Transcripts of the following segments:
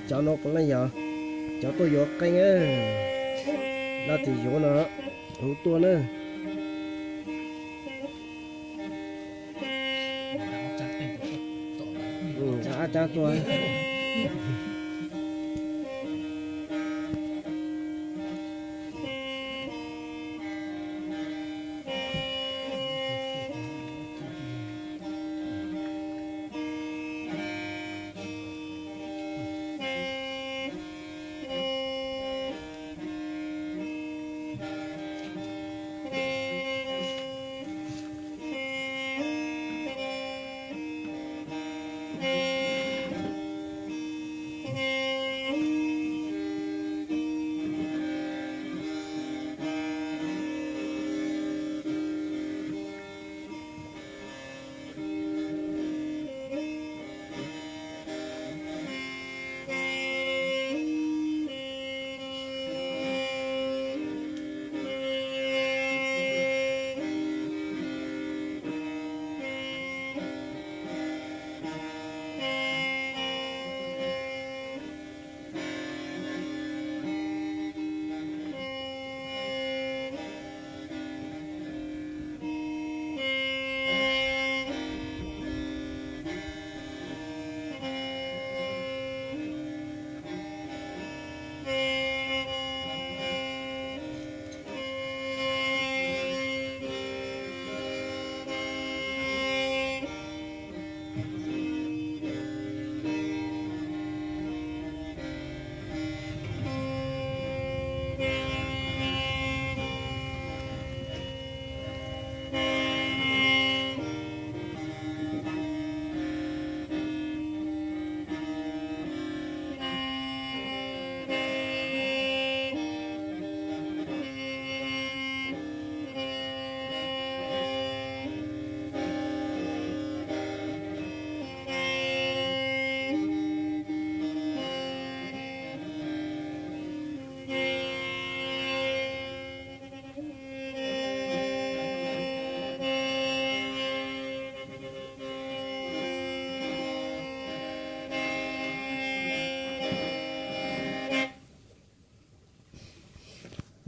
Cov no puav leej yog cov tuaj yuav qeej, laj tim yuav no, huv tuaj na. Ab cab tuaj.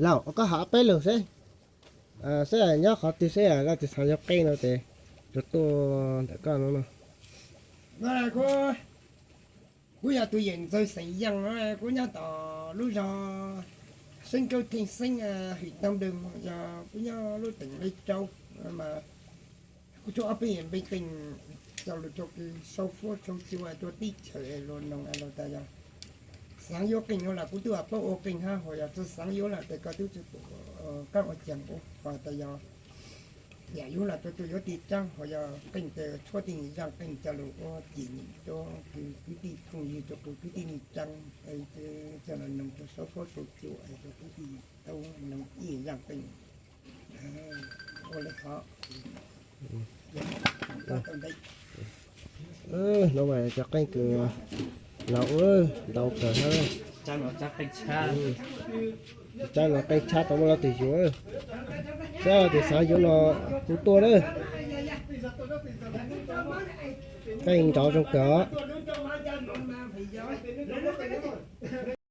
Lauj, koj hais peb lus seb, seb nyob qhov twg seb lawv tus xaav yuav qeej no ces tsuas tuaj ntawm koj no no. Kuv yog tus yawm ntxawg xeem Yeej, kuv nyob tom lub zos Xeeb Kaub Theej Xeeb, hwm Tau Dawm, yog kuv nyob lub teem Lej Tsau mas. Kuv tshuav ob peb yam npe qeej coj lug rau kws sau fuab sau cua rua teb chaws luas noog los tas yog xaav yuav qeej no los kuv twb paub ua qeej hab, ho yog tsi xaav yuav los tes koj twb tsi pum qaab ua caag ua, ho tas yog yam yuav los rua tug yuav tij tsaab, ho yog qeej tes tshuab tej nyam zaaj qeej coj lug ua cim nyam rua kws kwv tij phooj ywg, rua kws kwv tij neej tsaa, coj lug noog rua sau fuab sau cua rua kwv tij tau noog ib zaaj qeej. Ua le hov. Nuav mas cov qeej kws laug ntau kawg hab. Tsaab no qeej tshab tau muaj leej twg yuav, seb leej twg xaav yuav no kuv tuaj lawm. Qeej nrov zoo kawg os.